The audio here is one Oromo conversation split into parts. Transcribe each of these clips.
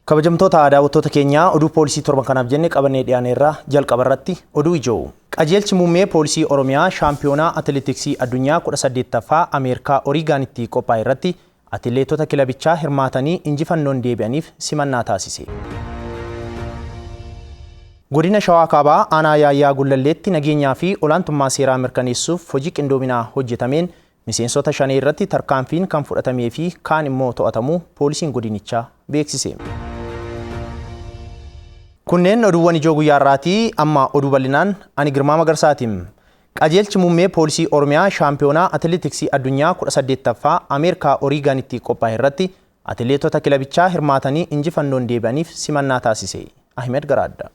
Kabajamtoota daawwattoota keenyaa, oduu poolisii torban kanaaf jenne qabannee dhiyaaneerraa jalqaba irratti oduu ijoo. Qajeelchi muummee poolisii Oromiyaa shaampiyoonaa atileetiksii addunyaa 18ffaa Ameerikaa Oriigaanitti qophaa'e irratti atileetota kilabichaa hirmaatanii injifannoon deebi'aniif simannaa taasise. Godina Shawaa Kaabaa aanaa Yaayyaa Gullalleetti nageenyaa fi olaantummaa seeraa mirkaneessuuf hojii qindoominaa hojjetameen miseensota shanee irratti tarkaanfiin kan fudhatamee fi kaan immoo to'atamuu poolisiin godinichaa beeksise. Kunneen oduuwwan ijoo guyyaa har'aati. Amma oduu bal'inaan ani Girmaa Magarsaati. Qajeelchi muummee poolisii Oromiyaa shaampiyoonaa atileetiksii addunyaa 18ffaa Ameerikaa Oriigaanitti qophaa'e irratti atileetota kilabichaa hirmaatanii injifannoon deebi'aniif simannaa taasise. Ahimed Garaadda.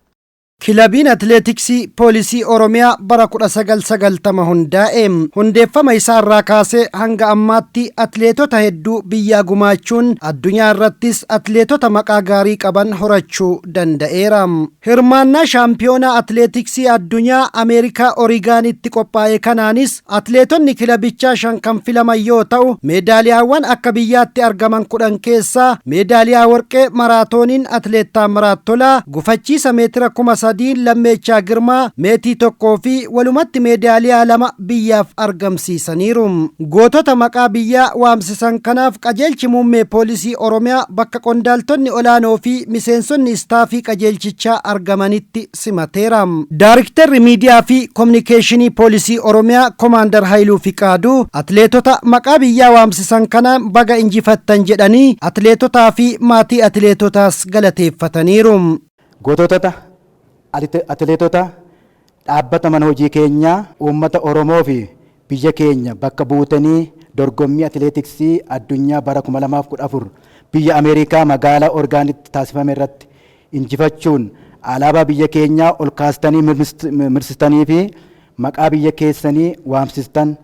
Kilabiin Atileetiksii Poolisii Oromiyaa bara 1990 hundaa'e. Hundeeffama isaa irraa kaasee hanga ammaatti atileetota hedduu biyyaa gumaachuun addunyaa irrattis atileetota maqaa gaarii qaban horachuu danda'eera. Hirmaannaa shaampiyoonaa atileetiksii addunyaa Ameerikaa Origaanitti qophaa'e kanaanis atileetonni kilabichaa 5 kan filaman yoo ta'u, meedaaliyaawwan akka biyyaatti argaman 10 keessaa meedaaliyaa warqee maraatooniin atileet Taammiraat Tolaa, gufachiisa meetira 3000 Lammeechaa Girmaa meetii 1 fi walumatti meedaaliyaa 2 biyyaaf argamsiisaniiru. Gootota maqaa biyyaa waamsisan kanaaf qajeelchi muummee poolisii Oromiyaa bakka qondaaltonni olaanoo fi miseensonni istaafii qajeelchichaa argamanitti simateera. Daarikterri miidiyaa fi kominikeeshinii poolisii Oromiyaa Komaandar Hayiluu Fiqaaduu atileetota maqaa biyyaa waamsisan kanaan baga injifattan jedhanii atileetotaa fi maatii atileetotaas galateeffataniiru. Goototata atileetota dhaabbata mana hojii keenyaa, uummata Oromoo fi biyya keenya bakka buutanii dorgommii atileetiksii addunyaa bara 2014 biyya Ameerikaa magaalaa Orgaanitti taasifame irratti injifachuun alaabaa biyya keenyaa ol kaastanii mirsistanii fi maqaa biyya keessanii waamsistan,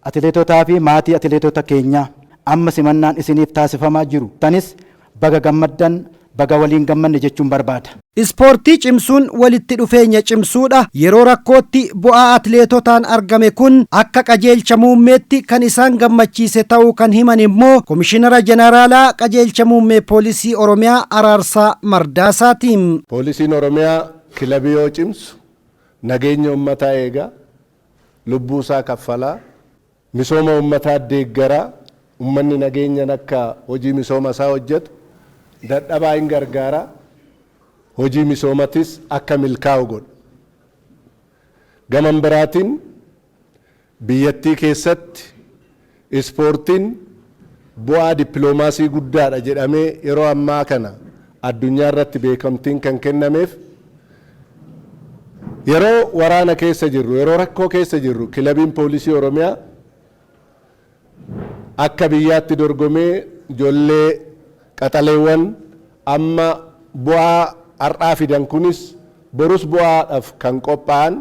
atileetotaa fi maatii atileetota keenyaa amma simannaan isiniif taasifamaa jiru tanis baga gammaddan, baga waliin gammanne jechuun barbaada. Ispoortii cimsuun walitti dhufeenya cimsuudha. Yeroo rakkootti bu'aa atileetotaan argame kun akka qajeelcha muummeetti kan isaan gammachiise ta'uu kan himan immoo Komishinara Jeneraalaa qajeelcha muummee poolisii Oromiyaa Araarsaa Mardaasaati. Poolisiin Oromiyaa kilabii yoo cimsu nageenya uummataa eegaa, lubbuu isaa kaffalaa, misooma uummataa deeggaraa, uummanni nageenyaan akka hojii misooma isaa hojjetu dadhabaa hin gargaaraa, hojii misoomatis akka milkaa'u godha. Gaman biraatiin biyyattii keessatti ispoortiin bu'aa dippiloomaasii guddaadha jedhamee yeroo ammaa kana addunyaa irratti beekamtiin kan kennameef, yeroo waraana keessa jirru, yeroo rakkoo keessa jirru, kilabiin poolisii Oromiyaa akka biyyaatti dorgomee ijoollee qaxaleewwan amma bu'aa har'aa fidan kunis borus bu'aadhaaf kan qophaa'an.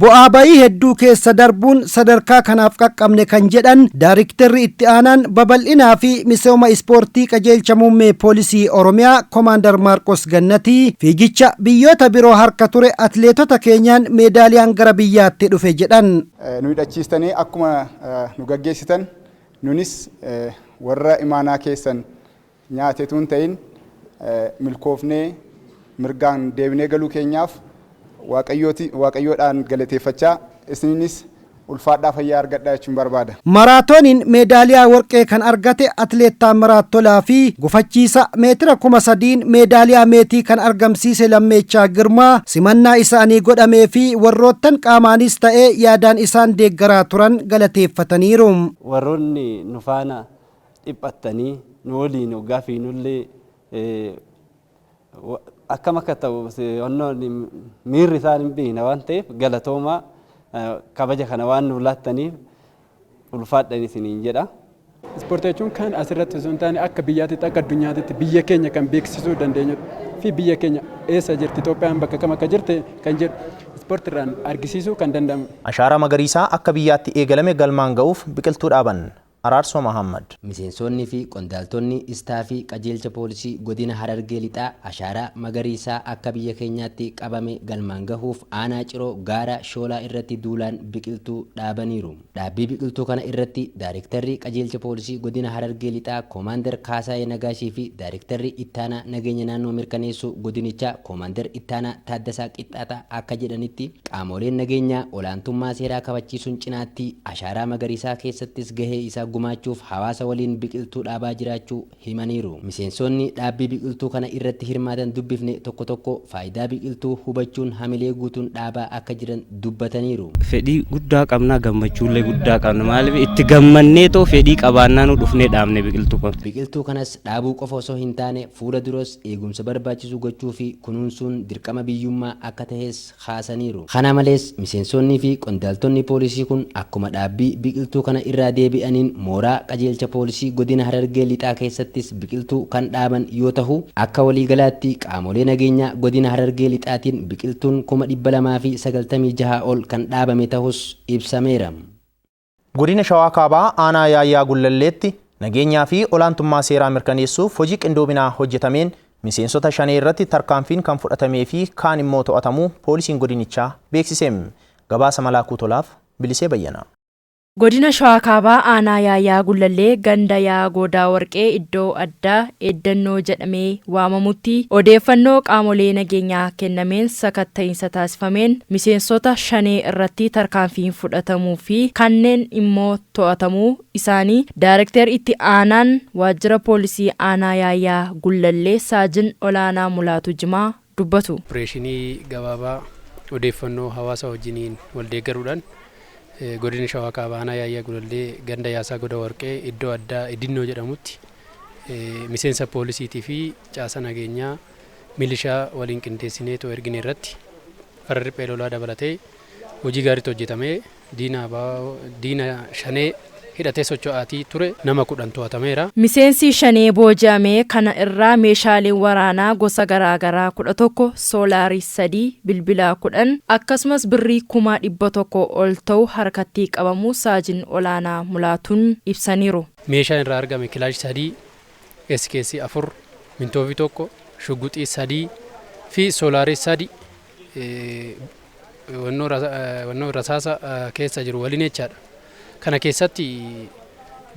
Bu'aa bayii hedduu keessa darbuun sadarkaa kanaaf qaqqabne kan jedhan Daarikterri itti aanaan babal'inaa fi misooma ispoortii qajeelcha muummee poolisii Oromiyaa Komaandar Maarqos Gannatii, fiigicha biyyoota biroo harka ture atileetota keenyaan meedaaliyaan gara biyyaatti dhufe jedhan. Nu hidhachiistanii akkuma nu gaggeessitan, nunis warra imaanaa keessan nyaatetu hin ta'in milkoofnee mirgaan deebinee galuu keenyaaf Waaqayyoodhaan galateeffachaa, isiniinis ulfaadhaa, fayyaa argadhaa jechuun barbaada. Maraatooniin meedaaliyaa warqee kan argate Atileet Taammiraat Tolaa fi gufachiisa meetira 3000n meedaaliyaa meetii kan argamsiise Lammeechaa Girmaa simannaa isaanii godhamee fi warroottan qaamaanis ta'ee yaadaan isaan deeggaraa turan galateeffataniiru. Warroonni nu faana dhiphattanii nu waliin hoggaa fiinullee akkam akka ta'u miirri isaan hin beekne waan ta'eef, galatoomaa, kabaja kana waan nuuf laattaniif ulfaadhan isiniin jedha. Ispoortii jechuun kan asirratti osoo hin taane akka biyyaatitti, akka addunyaatitti biyya keenya kan beeksisuu dandeenyudha. Fi biyya keenya eessa jirti, Itoophiyaan bakka kam akka jirte kan jedhu ispoortiirraan argisiisuu kan danda'amudha. Ashaaraa magariisaa akka biyyaatti eegalame galmaan ga'uuf biqiltuu dhaaban. Araarsoo Mahammad. Miseensonni fi qondaaltonni istaafii qajeelcha poolisii godina Harargee Lixaa ashaaraa magariisaa akka biyya keenyaatti qabame galmaan gahuuf aanaa Ciroo gaara Shoolaa irratti duulaan biqiltuu dhaabaniiru. Dhaabbii biqiltuu kana irratti Daarektarri qajeelcha poolisii godina Harargee Lixaa Koomaandar Kaasaayee Nagaashii fi Daarektarri Ittaanaa nageenya naannoo mirkaneessuu godinichaa Koomaandar Ittaanaa Taaddasaa Qixxaataa akka jedhanitti, qaamoleen nageenyaa olaantummaa seeraa kabachiisuun cinaatti ashaaraa magariisaa keessattis gahee isaa gumaachuuf hawaasa waliin biqiltuu dhaabaa jiraachuu himaniiru. Miseensonni dhaabbii biqiltuu kana irratti hirmaatan dubbifne tokko tokko faayidaa biqiltuu hubachuun hamilee guutuun dhaabaa akka jiran dubbataniiru. Fedhii guddaa qabna, gammachuullee guddaa qabna. Maaliif itti gammannee too fedhii qabaannaa nu dhufnee dhaabne biqiltuu kun. Biqiltuu kanas dhaabuu qofa osoo hin taane fuula duras eegumsa barbaachisu gochuu fi kunuunsuun dirqama biyyummaa akka tahes kaasaniiru. Kana malees miseensonnii fi qondaaltonni poolisii kun akkuma dhaabbii biqiltuu kana irraa deebi'aniin mooraa qajeelcha poolisii godina Harargee Lixaa keessattis biqiltuu kan dhaaban yoo tahu, akka waliigalaatti qaamolee nageenyaa godina Harargee Lixaatiin biqiltuun 296,000 ol kan dhaabame tahus ibsameera. Godina Shawaa Kaabaa aanaa Yaayyaa Gullalleetti nageenyaa fi olaantummaa seeraa mirkaneessuuf hojii qindoominaa hojjetameen miseensota shanee irratti tarkaanfiin kan fudhatamee fi kaan immoo to'atamuu poolisiin godinichaa beeksise. Gabaasa Malaakuu Tolaaf Bilisee Bayyanaa. Godina Shawaa Kaabaa aanaa Yaayyaa Gullallee ganda Yaa Goodaa Warqee iddoo addaa Eeddannoo jedhamee waamamutti odeeffannoo qaamolee nageenyaa kennameen sakatta'iinsa taasifameen miseensota shanee irratti tarkaanfiin fudhatamuu fi kanneen immoo to'atamuu isaanii Daarekteer Itti Aanaan Waajjira Poolisii Aanaa Yaayyaa Gullallee Saajin Olaanaa Mulaatu Jimaa dubbatu. Opireeshinii gabaabaa odeeffannoo hawaasa wajjiniin wal deeggaruudhaan godina Shawaa Kaabaa aanaa Yaayyaa Gullallee ganda Yaasaa Goda Warqee iddoo addaa Idinnoo jedhamutti miseensa poolisiitii fi caasa nageenyaa milishaa waliin qindeessinee too ergine irratti farra riphee lolaa dabalatee hojii gaariitu hojjetamee diina shanee hidhatee socho'aatii ture nama 10 to'atameera. Miseensi shanee booji'ame kana irraa meeshaaleen waraanaa gosa garaagaraa 11, soolaarii 3, bilbila 10 akkasumas birrii 100,000 ol ta'u harkatti qabamuu Saajin Olaanaa Mulaatuun ibsaniiru. Meeshaan irraa argame kilaash 3, SKS 4, mintoofii 1, shugguxii 3 fi soolaarii 3 wannoo rasaasa keessa jiru waliin jechaadha. Kana keessatti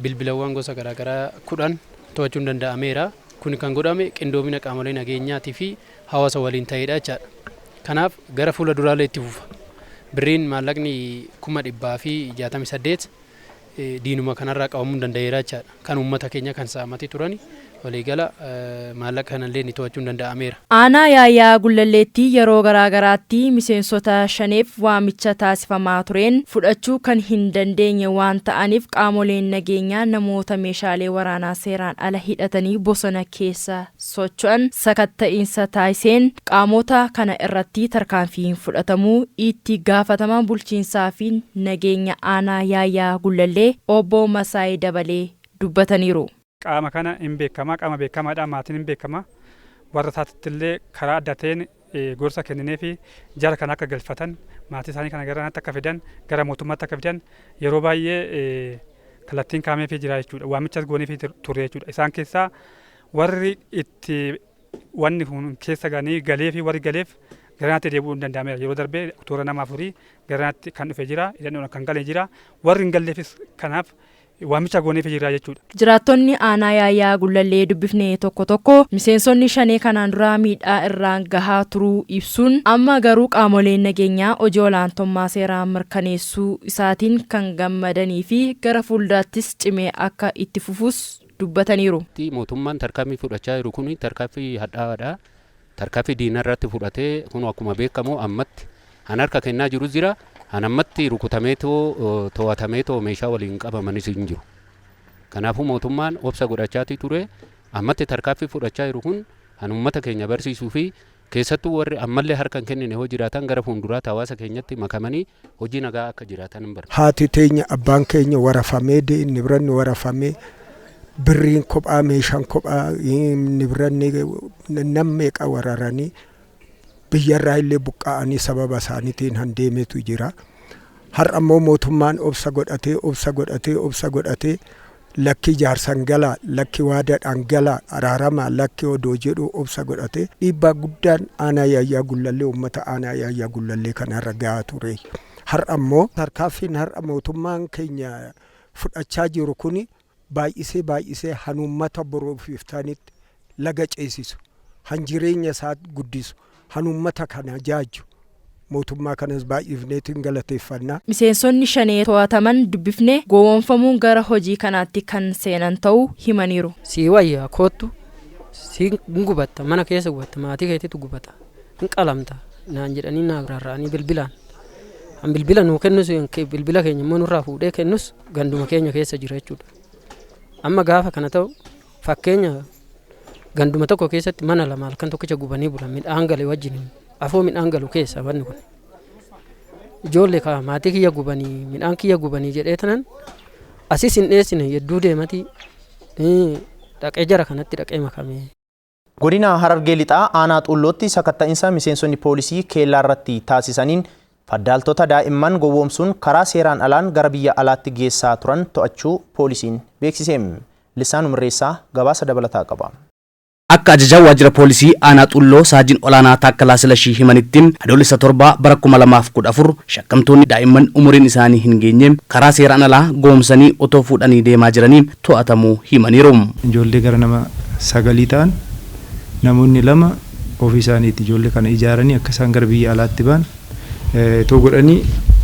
bilbilawwan gosa garaagaraa 10 to'achuun danda'ameera. Kun kan godhame qindoomina qaamolee nageenyaatii fi hawaasa waliin ta'edha jechaadha. Kanaaf gara fuula duraallee itti fufa. Birriin maallaqni 168,000 diinuma kanarraa qabamuu danda'eera jechaadha. Kan uummata keenya kan saamatee turani waliigala maallaqa kanallee ni to'achuun danda'ameera. Aanaa Yaayyaa Gullalleetti yeroo garaagaraatti miseensota shaneef waamicha taasifamaa tureen fudhachuu kan hin dandeenye waan ta'aniif qaamoleen nageenyaa namoota meeshaalee waraanaa seeraan ala hidhatanii bosona keessa socho'an sakatta'iinsa taasiseen qaamota kana irratti tarkaanfiin fudhatamuu itti gaafatamaan bulchiinsaa fi nageenya aanaa Yaayyaa Gullallee obbo Masaayii Dabalee dubbataniiru. Qaama kana hin beekama, qaama beekamaadha, maatiin hin beekama. Warra isaatitti illee karaa adda ta'een gorsa kenninee fi jara kana akka galfatan, maatii isaanii kana gara kanatti akka fidan, gara mootummaatti akka fidan yeroo baay'ee kallattiin kaa'ameefii jira jechuudha. Waamichas gooneefii turre jechuudha. Isaan keessaa warri itti wanni kun keessa galanii galee fi warri galeef gara kanatti deebi'uu hin danda'ameera. Yeroo darbee toora nama afurii gara kanatti kan dhufe jira, hidhannoon kan gale jira. Warri hin galleefis kanaaf waamicha gooneefii jira jechuudha. Jiraattonni aanaa Yaayyaa Gullallee dubbifne tokko tokko miseensonni shanee kanaan dura miidhaa irraan gahaa turuu ibsuun amma garuu qaamoleen nageenyaa hojii olaantummaa seeraa mirkaneessuu isaatiin kan gammadanii fi gara fuulduraattis cimee akka itti fufus dubbataniiru. Mootummaan tarkaanfii fudhachaa jiru kun tarkaanfii hadhaa'aadha. Tarkaanfii diina irratti fudhatee kun akkuma beekamu ammatti han harka kennaa jiru jira. Han ammatti rukutameetoo to'atameetoo meeshaa waliin qabamanis hin jiru. Kanaafuu mootummaan obsa godhachaatii ture. Ammatti tarkaanfii fudhachaa jiru kun han uummata keenya barsiisuu fi keessattuu warri ammallee harka hin kennine hoo jiraatan gara fuulduraatti hawaasa keenyatti makamanii hojii nagaa akka jiraatan hin barbaadu. Haati teenya abbaan keenya warafamee nibranni warafamee birriin kophaa meeshaan kophaa nibranni nam meeqa wararanii biyyarraa illee buqqa'anii sababa isaaniitiin han deemetu jira. Har'a immoo mootummaan obsa godhatee obsa godhatee obsa godhatee Lakki jaarsan galaa, lakki waadaadhaan galaa, araaramaa, lakki odoo jedhu obsa godhate dhiibbaa guddaan aanaa Yaayyaa Gullallee uummata aanaa Yaayyaa Gullallee kanarra gahaa ture. Har'a immoo tarkaanfiin har'a mootummaan keenya fudhachaa jiru kuni baay'isee baay'isee han uummata boruuf iftaanitti laga ceesisu, han jireenya isaa guddisu, han uummata kana jaaju mootummaa kanas baay'ifneetiin galateeffannaa. Miseensonni shanee to'ataman dubbifne gowwoomfamuun gara hojii kanaatti kan seenan ta'uu himaniiru. Sii wayyaa koottu si gubatta, mana keessa gubatta, maatii keetitu gubata, hin qalamta naan jedhanii naa rarra'anii bilbilaan. Han bilbila nuu kennus bilbila keenya immoo nurraa fuudhee kennus ganduma keenya keessa jira jechuudha. Amma gaafa kana ta'u fakkeenya ganduma tokko keessatti mana lama halkan tokkicha gubanii bulan midhaan gale wajjin afoo midhaan galu keessa wanni kun. Ijoollee kaa maatii kiyya gubanii midhaan kiyya gubanii jedhee tanan asis hin dheessine hedduu deematii dhaqee jara kanatti dhaqee makame. Godina Harargee Lixaa aanaa Xullootti sakatta'insa miseensonni poolisii keellaa irratti taasisaniin faddaaltota daa'imman gowwoomsuun karaa seeraan alaan gara biyya alaatti geessaa turan to'achuu poolisiin beeksise. Lisaan Mirreessaa gabaasa dabalataa qaba. Akka ajajaa waajjira poolisii aanaa Xulloo Saajin Olaanaa Taakkalaa Silashii himanitti Adoolessa 7 bara 2014 shakkamtoonni daa'imman umuriin isaanii hin geenye karaa seeraan alaa goomsanii otoo fuudhanii deemaa jiranii to'atamuu himaniiru. Ijoollee gara nama 9 ta'an namoonni 2 ofii isaaniitti ijoollee kana ijaaranii akka isaan gara biyya alaatti ba'an too godhanii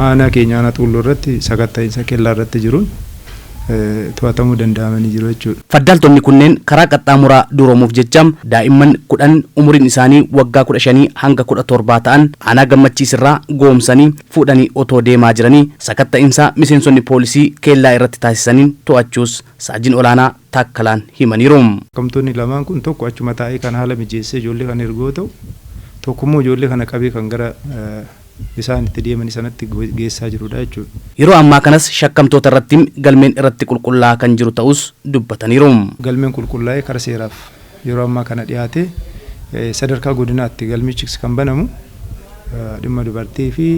aanaa keenya aanaa Xulloo irratti sakatta'insa kellaa irratti jiruun to'atamuu danda'amanii jiru jechuudha. Faddaaltonni kunneen karaa qaxxaamuraa duroomuuf jecha daa'imman 10 umuriin isaanii waggaa 15 hanga 17 ta'an aanaa Gammachiisirraa goomsanii fuudhanii otoo deemaa jiranii sakatta'insa miseensonni poolisii keellaa irratti taasisaniin to'achuus Saajin Olaanaa Taakkalaan himaniiru. Shakkamtoonni lamaan kun tokko achuma taa'ee kan haala mijeessee ijoollee kana ergu yoo ta'u tokkommoo ijoollee kana qabee kan gara isaan itti deemanii sanatti geessaa jirudha jechuudha. Yeroo ammaa kanas shakkamtoota irratti galmeen irratti qulqullaa'aa kan jiru ta'us dubbataniiru. Galmeen qulqullaa'ee kara seeraaf yeroo ammaa kana dhiyaate sadarkaa godinaatti galmichis kan banamu dhimma dubartii fi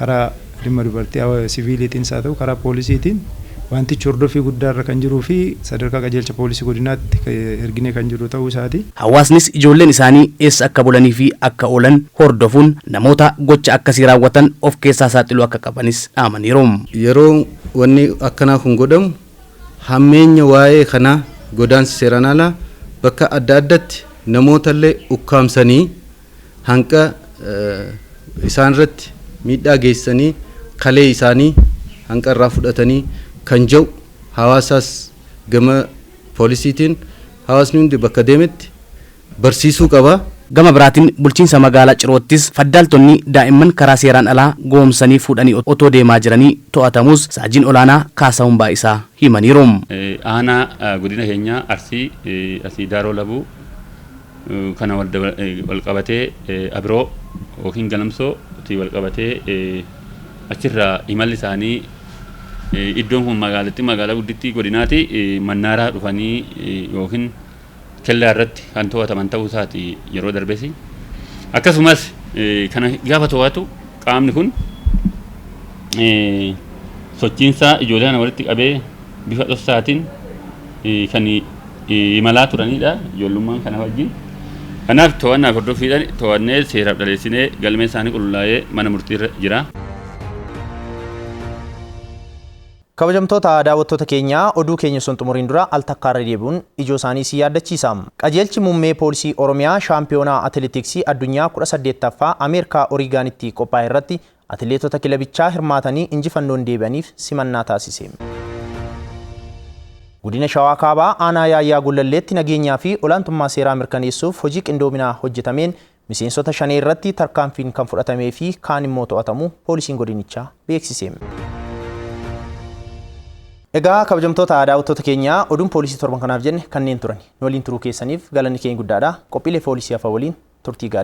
karaa dhimma dubartii siviiliitiin haa ta'u karaa poolisiitiin wantichi hordoffii guddaa irra kan jiruu fi sadarkaa qajeelcha poolisii godinaatti erginee kan jiru ta'uu isaati. Hawaasnis ijoolleen isaanii eessa akka bulanii fi akka oolan hordofuun namoota gocha akkasii raawwatan of keessaa saaxiluu akka qabanis dhaamaniiru. Yeroo wanni akkanaa kun godhamu hammeenya waa'ee kanaa godaansa seeraan alaa bakka adda addaatti namootallee ukkaamsanii hanqa isaan irratti miidhaa geessanii kalee isaanii hanqa irraa fudhatanii kan jiru hawaasaas gama poolisiitiin hawaasni hundi bakka deemetti barsiisuu qaba. Gama biraatiin bulchiinsa magaalaa Ciroottis faddaaltonni daa'imman karaa seeraan alaa goomsanii fuudhanii otoo deemaa jiranii to'atamus Saajin Olaanaa Kaasahuun Baa'isaa himaniiru. Aanaa godina keenyaa Arsii asii Daaroo Labuu kana wal qabatee Abiroo yookiin Galamsoo wal qabatee achirraa imalli isaanii iddoon kun magaalatti magaalaa guddittii godinaati mannaaraa dhufanii yookiin kellaa irratti kan to'ataman ta'uu isaati yeroo darbesi. Akkasumas kana gaafa to'atu qaamni kun sochiinsaa ijoollee kana walitti qabee bifa dhoksaatiin kan imalaa turanidha ijoollummaan kana wajjin. Kanaaf to'annaa fi hordoffiidhaan to'annee seeraaf dhaleessinee galmeen isaanii qulqullaa'ee mana murtiirra jira. Kabajamtoota daawwattoota keenyaa oduu keenya sun xumuriin dura al takkaarra deebi'uun ijoo isaanii si yaadachiisa. Qajeelchi muummee poolisii Oromiyaa shaampiyoonaa atileetiksii addunyaa 18ffaa Ameerikaa Oriigaanitti qophaa'e irratti atileetota kilabichaa hirmaatanii injifannoon deebi'aniif simannaa taasise. Godina Shawaa Kaabaa aanaa Yaayyaa Gullalleetti nageenyaa fi olaantummaa seeraa mirkaneessuuf hojii qindoominaa hojjetameen miseensota shanee irratti tarkaanfiin kan fudhatamee fi kaan immoo to'atamu poolisiin godinichaa beeksise. Egaa kabajamtoota daawwattoota keenyaa oduun poolisii torban kanaaf jenne kanneen turan. Nu waliin turuu keessaniif galanni keenya guddaadha. Qophiilee poolisii hafa waliin turtii gaarii.